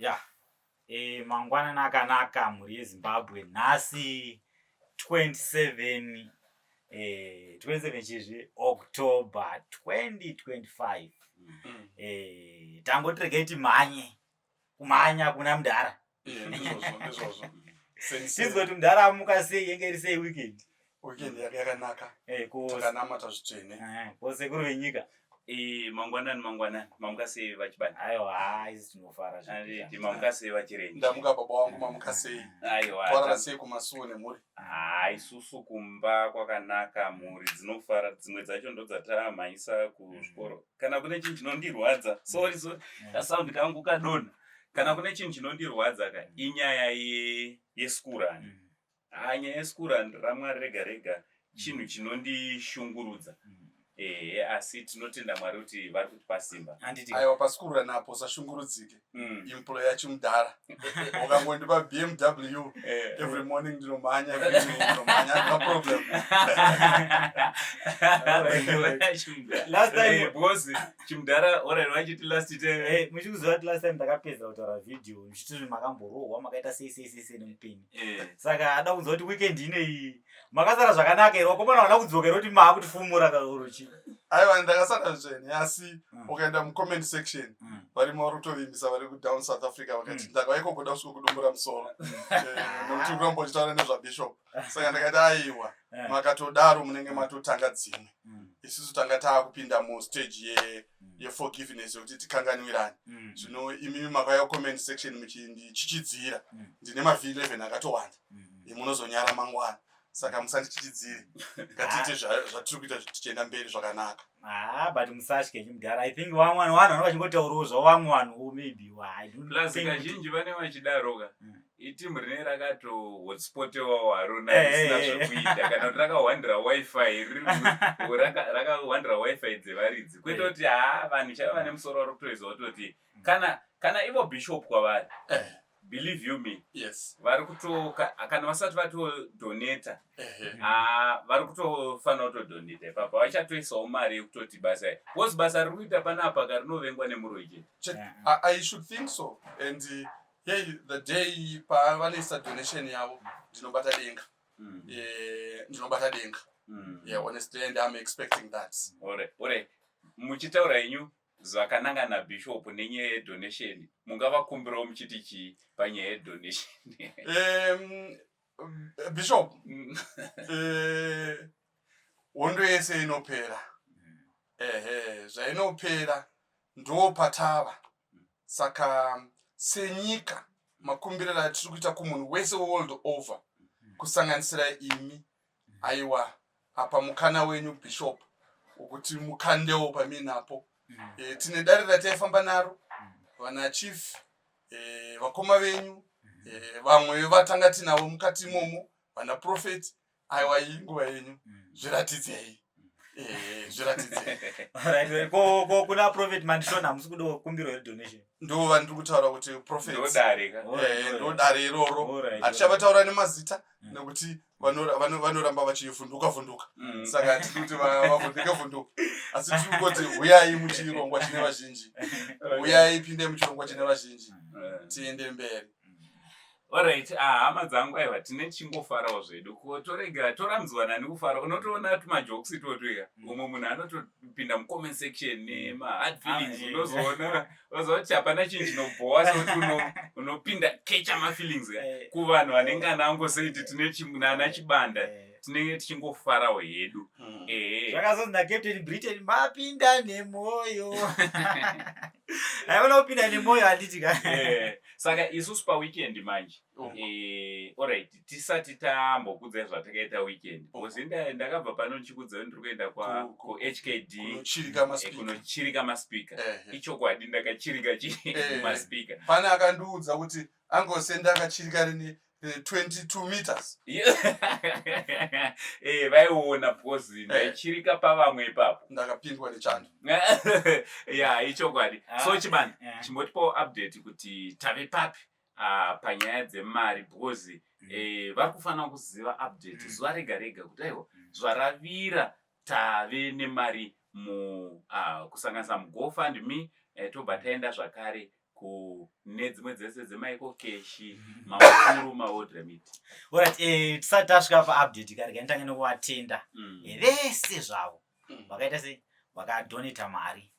Ya, mangwanani akanaka, mhuri yeZimbabwe. Nhasi 27, 27 chizvi, October 2025. Tangoti regai timhanye, kumhanya kuna mudhara. Ndizvozvo, ndizvozvo. Tinzwe kuti mudhara amuka sei, yenge iri sei weekend? Weekend yaka yakanaka. Takanamata zvitsvene. Ko sekuru venyika? Mangwanani, mangwanani. Mamuka sei, vaChibanda? Aiwa, ha, isi tinofara. Anditi mamuka sei, vaChirenje? Ndamuka, baba wangu. Mamuka sei? Aiwa. Twarara sei kumasuo nemhuri? Ha, isusu kumba kwakanaka, mhuri dzinofara. Dzimwe dzacho ndodzatamhanyisa kuzvikoro. Kana kune chinhu chinondirwadza, sorry, sorry, kasaundi kangu kadonha. Kana kune chinhu chinondirwadza ka, inyaya yeschool run. Ha, nyaya yeschool run raMwari rega rega chinhu chinondishungurudza. Ehe, asi tinotenda Mwari kuti vari kutipa simba. Handiti? Aiwa, paschool run apo usashungurudzike. Employer chimudhara, ukangondipa BMW, every morning ndinomhanya, every evening ndinomhanya, no problem. Last time- Because chimudhara, alright, vachiti last time. Muchikuziva kuti last time ndakapedza kutaura video muchiti makamborohwa, makaita sei sei sei sei nemupini. Saka ada kunzwa kuti weekend inei makasara zvakanaka here? Wakomana vana kudzoka here, kuti maakutifumura kauruchi? Aiwa, ndakasara zvitsvene, asi ukaenda mucomment section, varimo vari kutovimbisa, vari kudown South Africa, vakati, "Ndakauya ikoko da kusvika kudumbura musoro, nekuti kuramba uchitaura nezvabishop." Saka ndakati, "Aiwa, makatodaro munenge matotanga dzimwe." Isusu tanga taakupinda mustage yeforgiveness, yekuti tikanganwirane. Zvino imimi makauya comment section muchindichichidzira. Ndine maV11 akatowanda, munozonyara mangwana, saka musandichichidzire. Ngatiite zvatiri kuita, tichienda mberi zvakanaka. Ah, but musatye chimudhara. I think vamwe vanhu vanenge vachingotaurawo zvavo, vamwe vanhuwo maybe I don't Plus think kazhinji vane vachidaroka, itimu rine rakato hotspotewawo harona, risina zvekuita, kana kuti rakahwandira WiFi, rakahwandira WiFi dzevaridzi, kwete kuti ha, vanhu chaivo vane musoro vari kutoiziva kutoti kana ivo bishop kwavari, believe you me, vari kuto kana vasati vatodonata, vari kutofanira kutodonata ipapo, vachatoisawo mari yekutoti basa, because basa riri kuita panapa karinovengwa nemuroyi chete. I should think so. And hey, the day pavanoisa donation yavo, ndinobata denga. Ndinobata denga. Yeah, honestly, and I'm expecting that. Ore muchitaura henyu zvakananga nabishop nenyaya yedonation, mungavakumbirawo muchiti chii panyaya yedonation? Bishop, hondo yese inopera. Ehe, zvainopera ndo patava. Saka senyika, makumbiriro atiri kuita kumunhu wese world over, kusanganisira imi, aiwa, apa mukana wenyu, bishop, wekuti mukandewo paminapo. Tine dare rataifamba naro, vana chief, vakoma venyu, vamwe vatanga tinavo mukati imomo, vana prophet. Aiwa, iyi nguva yenyu, zviratidzei, zviratidzei. Alright, ko kuna Prophet Mandishona hamusi kuda kumbirwa here donation? Ndo vandiri kutaura kuti prophet. Ndodare ka. Ndo dare iroro. Hatichavataura nemazita nekuti vanoramba vachivhunduka vhunduka. Saka hatidi kuti vavhunduke vhunduka, asi tiri kungoti huyai muchirongwa chine vazhinji, huyai, pinde muchirongwa chine vazhinji, tiende mberi. Alright, ah, hama dzangu, aiwa, tine tichingofarawo zvedu. Ko torega torambidzwa nani kufara? Unotoona tumajokes itwotweka, umwe munhu anotopinda mucomment section nemahard feelings. Unozoona, unozoona kuti hapana chinhu chinobhowa sekuti unopinda kecha mafeelings kuvanhu vanenge anangoseiti tine nana Chibanda. Tinenge tichingofarawo hedu. Ehe. Zvakazonzi naCaptain Britain, "Mapinda nemwoyo." Aiona kupinda nemwoyo, handiti ka? Saka isusu paweekend manje, alright, tisati tambokudzai zvatakaita weekend, because ndakabva pano ndichikudzai ndiri kuenda kuHKD kunochirika maspeaker. Kunochirika maspeaker. Ichokwadi, ndakachirika maspeaker. Pane akandiudza kuti angosenda akachirika rine 22 meters. Vaiona, because ndaichirika pavamwe ipapo. Ndakapindwa nechando. Ya, ichokwadi. So Chibanda, chimbotipawo update kuti tave papi panyaya dzemari, because vari kufanira kuziva update zuva rega rega kuti aiwa, zvaravira tave nemari mu kusanganisa muGoFundMe, tobva taenda zvakare. Kune dzimwe dzese dzemaEcoCash, mamukuru, maWorldRemit. Alright, tisati tasvika paupdate, karega nditange nekuvatenda vese zvavo vakaita sei, vakadonata mari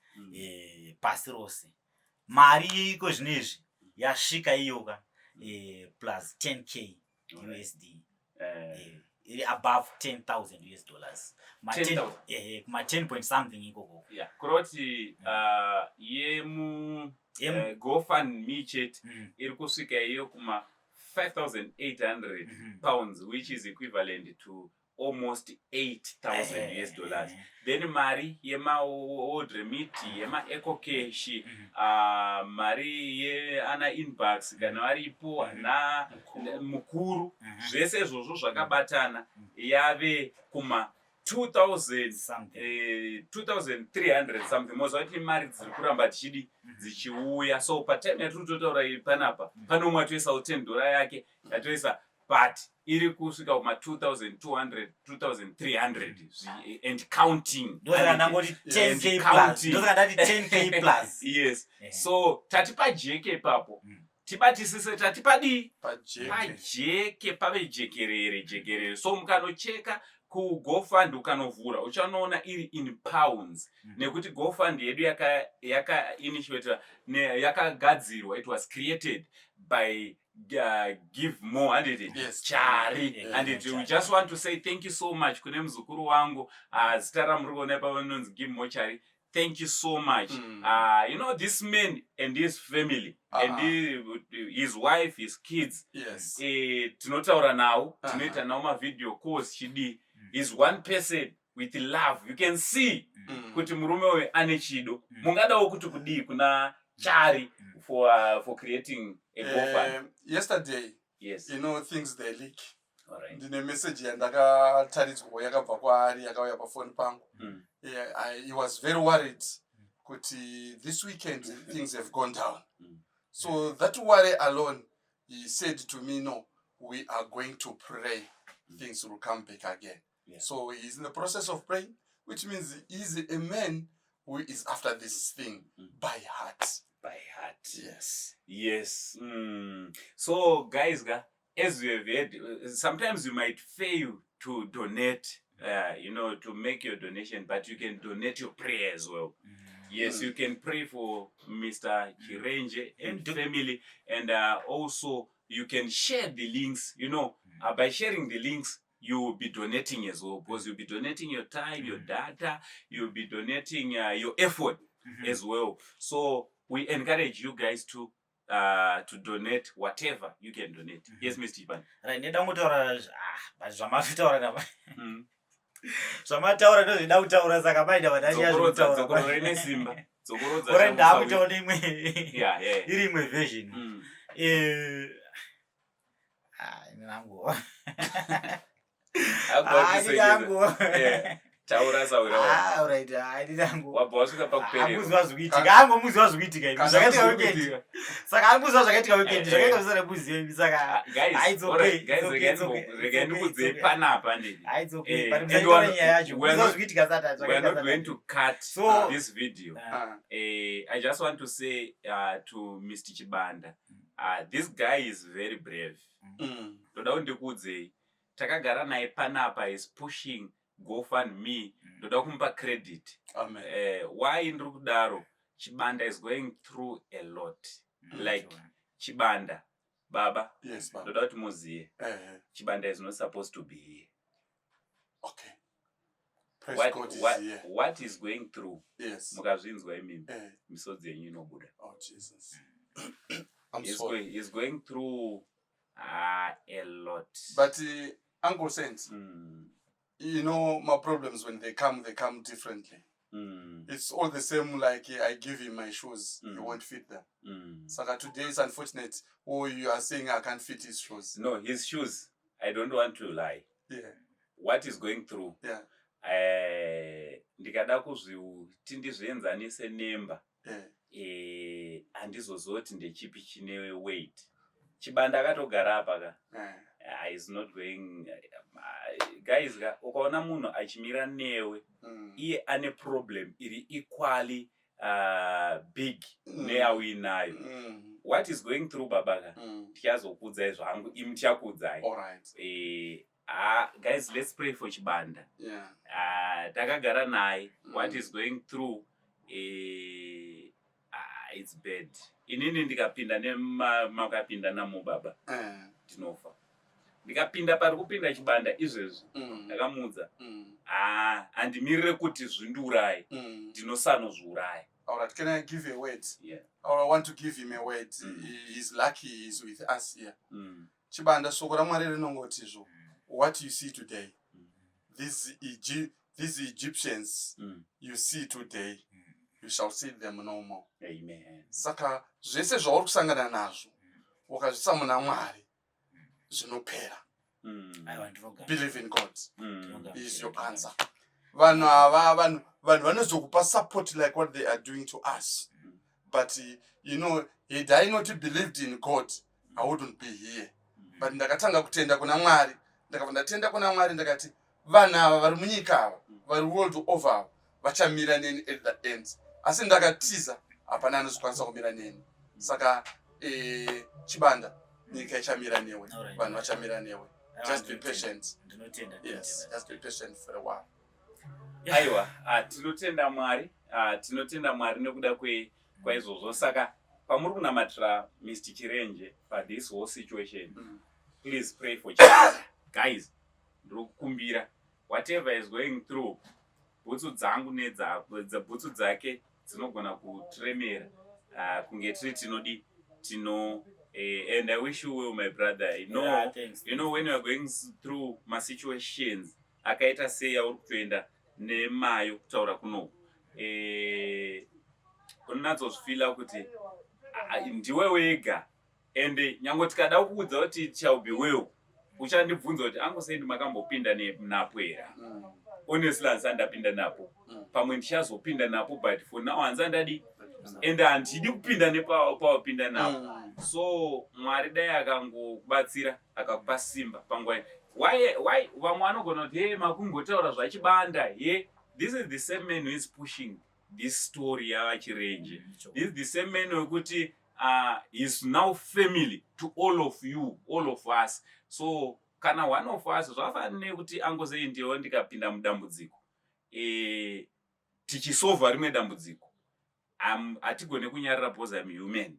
pasi rose. Mari iko zvino izvi yasvika iyoka plus 10K USD, iri above 10,000 US dollars, 10,000. Kuma 10 point something ikoko. Yeah, kuroti yemu GoFundMe chete iri kusvika iyo kuma 5800 pounds, which is equivalent to almost 8000 US dollars. Then mari yemaWorldRemit, yemaEcoCash, mari yeana InnBucks kana varipo, ana Mukuru, zvese izvozvo zvakabatana yave kuma 2000 something. 2300 something. Moziva kuti mari dziri kuramba tichidi dzichiuya, so patime yatiri kutotaura iyi panapa, pane umwe atoisawo 10 dollar yake yatoisa, but iri kusvika kuma 2200, 2300 and counting. Ndosaka ndangoti 10K And plus. counting. Ndosaka ndati 10K plus. Yes. So tati pajeke ipapo, tibatisise, tati padii? Pajeke. Pajeke, pave jekerere jekerere. So mukanocheka kuGoFund, ukanovhura uchanoona iri in pounds, nekuti GoFund yedu yaka initiatwa, yakagadzirwa, it was created by Give More, handiti? Yes. Chari. Yeah, Handiti? We Chari. just want to say thank you so much kune muzukuru wangu, zita ramuri kuona ipapo rinonzi Give More Chari. Thank you so much. You know this man and his family and his wife, his kids, tinotaura nawo, tinoita nawo mavideo calls, chidii. Is one person with love. You can see kuti murume uyu ane chido. Mungadawo kuti kudii kuna Chari for creating a GoFund? Yesterday, Yes. things, they leak. All right. Ndine message yandakataridzwa yakabva kwaari, yakauya pafoni pangu. Yeah, he was very worried kuti this weekend things have gone down. So that worry alone, he said to me, "No, we are going to pray, things will come back again." So he's in the process of praying, which means he's a man who is after this thing by heart. By heart. Yes. Yes. So guys, as you have heard, sometimes you might fail to donate, to make your donation, but you can donate your prayer as well. Yes, you can pray for Mr. Chirenje and family, and also you can share the links. By sharing the links, you will be donating as well, because you'll be donating your time, your data, you'll be donating your effort as well. So we encourage you guys to donate whatever you can donate. Yes, Mr. Ivan. Right, ndinoda kungotaura but zvamatotaura napa, zvamataura ndozvida kutaura, saka maida Dzokorodza, dzokorora nesimba. Dzokorodza. Ora, Shamusa. ndaakutaura neimwe iri imwe version. Ini nangu. Hakuwa Ah, ini kusekeza. nangu. Taura, sawira wangu. Ah, alright, ah, ini nangu. Wabva wasvika pakuperera. Amuziva zvikuitika, angomuziva zvikuitika imi Kana zvakaitika zviri weekend. kuitika. Saka amuziva zvakaitika weekend, zvakaitika zvisana muziva imi, saka Ah, guys, Ah, it's okay, alright, guys, it's okay, regai it's okay, regai it's okay, ndikudzei it's okay. panapa, ndini. Ah, it's okay, but And musaitaura nyaya yacho, we are muziva zvikuitika sati. We are not going to cut this video. I just want to say to Mr. Chibanda, this guy is very brave. Ndoda kuti ndikuudzei, takagara naye panapa, is pushing GoFundMe. Ndoda kumupa credit. Amen. Why ndiri kudaro? Chibanda is going through a lot. Like Chibanda, baba, Yes, baba. ndoda kuti muziye, Chibanda is not supposed to be here. Okay, praise God is here. What is going through, mukazvinzwa imimi, misodzi yenyu inobuda. Oh Jesus, I'm sorry. He's going through a lot. But Uncle Saint, you know my problems, when they come, they come differently. It's all the same. Like, I give him my shoes, he won't fit them. Saka today is unfortunate. Oh, you are saying I can't fit his shoes. No, his shoes, I don't want to lie, what is going through, ndikada kuzviti ndizvienzanise nemba, handizozoti ndechipi chine weight. Chibanda akatogara apa ka. Is not going, guys ka, ukaona munhu achimira newe, iye ane problem iri equally. Big neyauinayo. What is going through baba ka, tichazokuudzai zvangu, imi tichakuudzai. All right. Ah, guys, let's pray for Chibanda. Takagara naye. What is going through, ah, it's bad. Inini ndikapinda nemakapinda namo baba, ndinofa. Ndikapinda pari kupinda Chibanda izvezvi, ndakamuudza, ah, handimirire kuti zvindiuraye, ndinosanozviuraya. All right. Can I give a word? Yeah. Or I want to give him a word. He's lucky he's with us here. Chibanda, shoko raMwari rinongoti izvo, what you see today, these Egyptians you see today, you shall see them no more. Amen. Saka zvese zvauri kusangana nazvo, ukazvisa muna Mwari, zvinopera. Aiwa, ndinoga. Believe in God. Is your answer. Vanhu ava, vanhu vanozokupa support like what they are doing to us, but had I not believed in God, I wouldn't be here. But ndakatanga kutenda kuna Mwari, ndakabva ndatenda kuna Mwari, ndakati vanhu ava vari munyika ava, vari world over ava, vachamira neni at the end. Asi ndakatiza, hapana anozokwanisa kumira neni. Saka Chibanda, nyika ichamira newe. Vanhu vachamira newe. Just be patient. Ndinotenda. Yes, just be patient for a while. Aiwa, tinotenda Mwari, tinotenda Mwari nekuda kwaizvozvo. Saka pamuri kunamatira Mr Chirenje pathis whole situation, please pray for Chibanda. Guys, ndiri kukumbira, whatever is going through, bhutsu dzangu nedzabhutsu dzake dzinogona kutiremera, kunge tiri tinodi tino and I wish you well, my brother. Yeah, thanks. When you are going through masituations akaita sei auri kutoenda nemayo kutaura kunoku, unonatsozvifeela kuti ndiwe wega. And nyange tikada kuudza kuti it shall be well, uchandibvunza kuti angosendi makambopinda napo here? Honestly, handisati ndapinda napo. Pamwe ndichazopinda napo, but for now handisati ndadi, and handidi kupinda nepawapinda napo. So Mwari dai akangokubatsira, akakupa simba panguva iyi. Why vamwe vanogona kuti, "He, makungotaura zvaChibanda." He, this is the same man who is pushing this story yavaChirenje. This is the same man wekuti is now family to all of you, all of us. So kana one of us, zvafanira nekuti angozei ndiwo ndikapinda mudambudziko, tichisovha rimwe dambudziko, hatigone kunyarara because I'm human,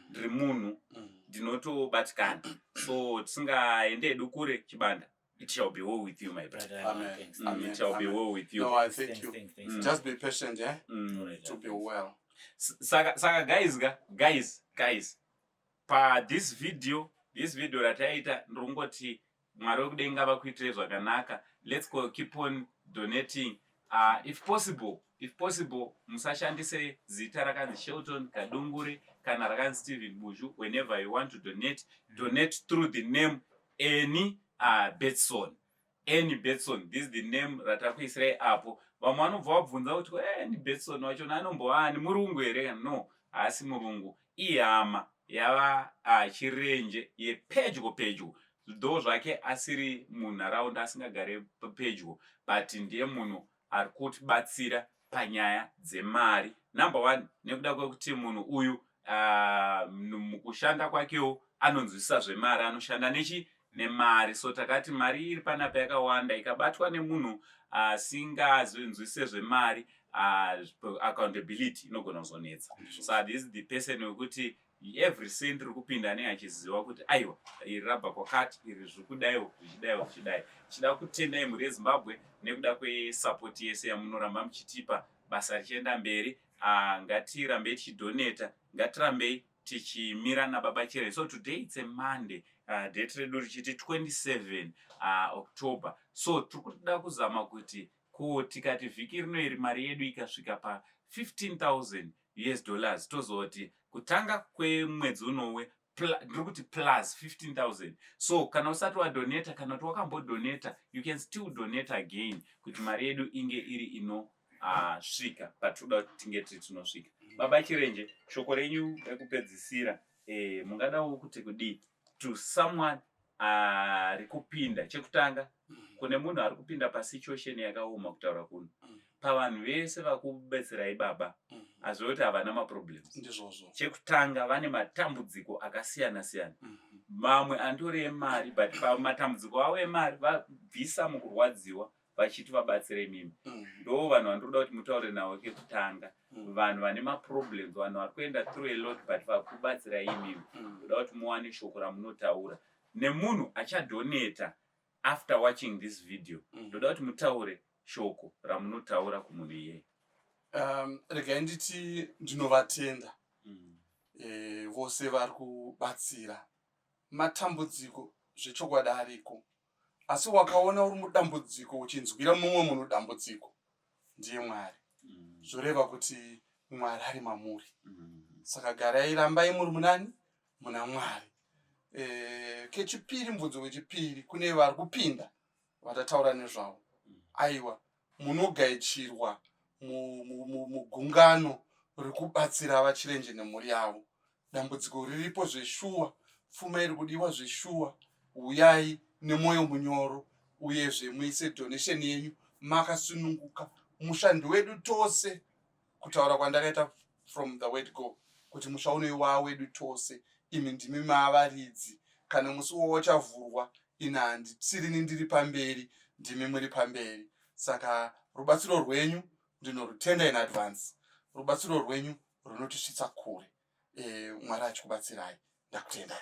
ndiri munhu, ndinotobatikana. So tisingaende hedu kure, Chibanda, it shall be well with you, my brother. Brother, Amen. thanks. Amen. It shall be Amen. well with you. No, I thank Thanks, you. thanks, thanks. Just be patient, yeah? Alright, To be thanks. well. Saka guys ga, guys, pa this video rataita, ndiri Mwari wekudenga vakuitire zvakanaka. Let's go, keep on donating. If possible, musashandise zita rakanzi Shelton Kadungure kana rakanzi Stephen Buju. Whenever you want to donate, donate through the name Any Betson, Any Betson. This is the name ratakuisirai apo. Vamwe vanobva vabvunza kuti, "Any Betson wachona anombova ani? Murungu here?" No, haasi murungu, ihama yava Chirenje yepedyo pedyo, though zvake asiri munharaunda, asingagare pedyo, but ndiye munhu ari kutibatsira panyaya dzemari. Number one, nekuda kwekuti munhu uyu mukushanda kwakewo anonzwisisa zvemari, anoshanda nechi nemari. So takati mari iri panapa yakawanda, ikabatwa nemunhu asingazinzwisise zvemari, accountability inogona kuzonetsa. So this is the person wekuti every cent riri kupinda anenge achiziva kuti aiwa, iri rabva kwakati, iri zviri kudaiwo, zvichidaiwo, zvichidai. Tichida kutendai mhuri yeZimbabwe nekuda kwesapoti yese yamunoramba muchitipa, basa richienda mberi. Ngatirambei tichidonata, ngatirambei tichimira nababa Chirenje. So today it's a Monday, date redu richiti 27 October. So tiri kuda kuzama kuti ko tikati vhiki rino iri mari yedu ikasvika pa15,000 US dollars, tozoti kutanga kwemwedzi unowe ndiri kuti plus 15,000. So kana usati wadonata, kana kuti wakambodonata, you can still donate again kuti mari yedu inge iri inosvika patinoda kuti tinge tiri tinosvika. Baba Chirenje, shoko renyu rekupedzisira, mungadawo kuti kudii to someone ari kupinda? Chekutanga, kune munhu ari kupinda pasituation yakaoma kutaura kuno, pavanhu vese vakubetserai baba, Hazvirevi kuti havana maproblems. Ndizvozvo. Chekutanga vane matambudziko akasiyana siyana. Mamwe anditori emari but pamatambudziko avo emari vabvisa mukurwadziwa vachiti vabatsire imimi. Ndo vanhu vandinoda kuti mutaure navo kekutanga. Vanhu vane maproblems, vanhu vari kuenda through a lot but vakubatsirai imimi. Ndoda kuti muwane shoko ramunotaura nemunhu achadonata after watching this video. Ndoda kuti mutaure shoko ramunotaura kumunhu iyeye. Regai nditi ndinovatenda vose vari kubatsira. Matambudziko zvechokwadi ariko, asi wakaona uri mudambudziko uchinzwira mumwe munhu dambudziko, ndiye Mwari. Zvoreva kuti Mwari ari mamuri. Saka garai, rambai muri munani? Muna Mwari. Kechipiri, mubvunzo wechipiri kune vari kupinda vatataura nezvavo. Aiwa, munogaichirwa mugungano rekubatsira vaChirenje nemhuri yavo. Dambudziko riripo zveshuwa, pfuma iri kudiwa zveshuwa. Uyai nemwoyo munyoro, uyezve muise donation yenyu makasununguka. Musha ndewedu tose, kutaura kwandakaita from the word go kuti musha unoyi wawedu tose, imi ndimi mavaridzi. Kana musi wawachavhurwa, ini handisirini ndiri pamberi, ndimi muri pamberi. Saka rubatsiro rwenyu ndinorutenda in advance. Rubatsiro rwenyu runotisvitsa kure. Mwari achikubatsirai. Ndakutendai.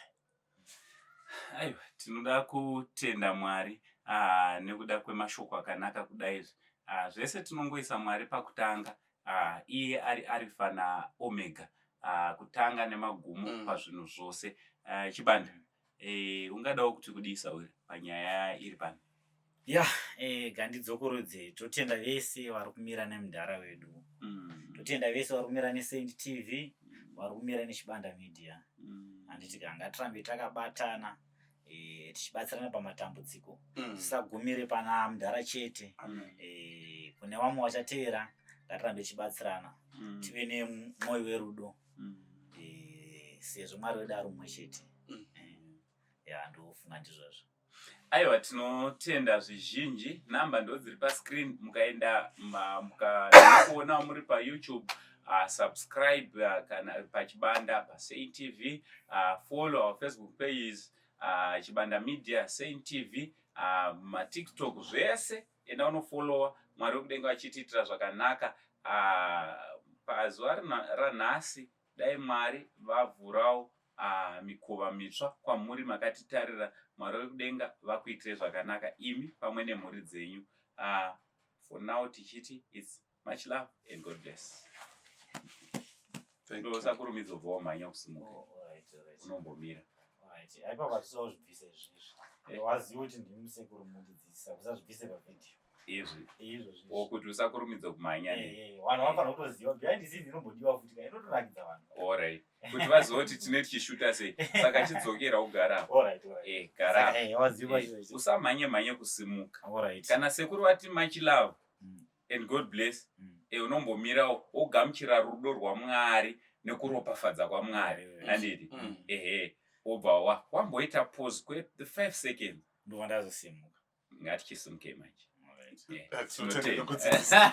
Aiwa, tinoda kutenda Mwari nekuda kwemashoko akanaka kudai izvi. Zvese tinongoisa Mwari pakutanga, iye ari Arifa naOmega, kutanga nemagumo pazvinhu zvose. Chibanda, ungadawo kuti kudii Sawira panyaya iri pano? Ya, gandidzokorodze, totenda vese vari kumira nemudhara wedu. Totenda vese vari kumira neSaint TV, vari kumira neChibanda Media. Handiti ka, ngatirambe takabatana, tichibatsirana pamatambudziko. Tisagumire pana mudhara chete. Kune vamwe vachatevera, ngatirambe tichibatsirana. Tive nemwoyo werudo. Sezvo Mwari wedu ari mumwe chete. Ya, ndofunga ndizvozvo. Aiwa, tinotenda zvizhinji. Namba ndo dziri pascreen, mukaenda mukaona muri paYouTube, subscribe kana paChibanda paSaint TV, follow our Facebook pages, Chibanda Media, Saint TV, maTikTok, zvese enda unofollowa. Mwari wekudenga vachitiitira zvakanaka. Pazuva ranhasi, dai Mwari vavhurawo mikova mitsva kwamuri makatitarira. Mwari wekudenga vakuitire zvakanaka imi pamwe nemhuri dzenyu. For now tichiti it's much love and God bless. Thank you. Ndosakurumidza ubva wamhanya kusimuka. Oh, alright, alright. Unombomira. Alright. Aipa kwatisawo zvibvise izvi. Waziva kuti ndimi musekuru mundidzidzisa, usazvibvise pavhidhiyo. Izvi Izvo zvezvi. Kuti usakurumidza kumhanya ne. Vanhu vanofanira kutoziva behind the scenes inombodiwa futi ka, inotonakidza vanhu. Alright. Kuti vazive kuti tine tichishuta sei. Saka chidzokera ugara apo. Alright, alright. Gara Saka, apo. Waziva izvo izvo. Usamhanye mhanye kusimuka. Alright. Kana sekuru vati much love and God bless, unombomirawo wogamuchira rudo rwaMwari nekuropafadza kwaMwari. Handiti? Ehe, wobva wamboita pause kwe 5 seconds. Ndobva ndazosimuka. Ngatichisimuke manje. Alright. Tinotenda Tinotenda. nekudzidzisa.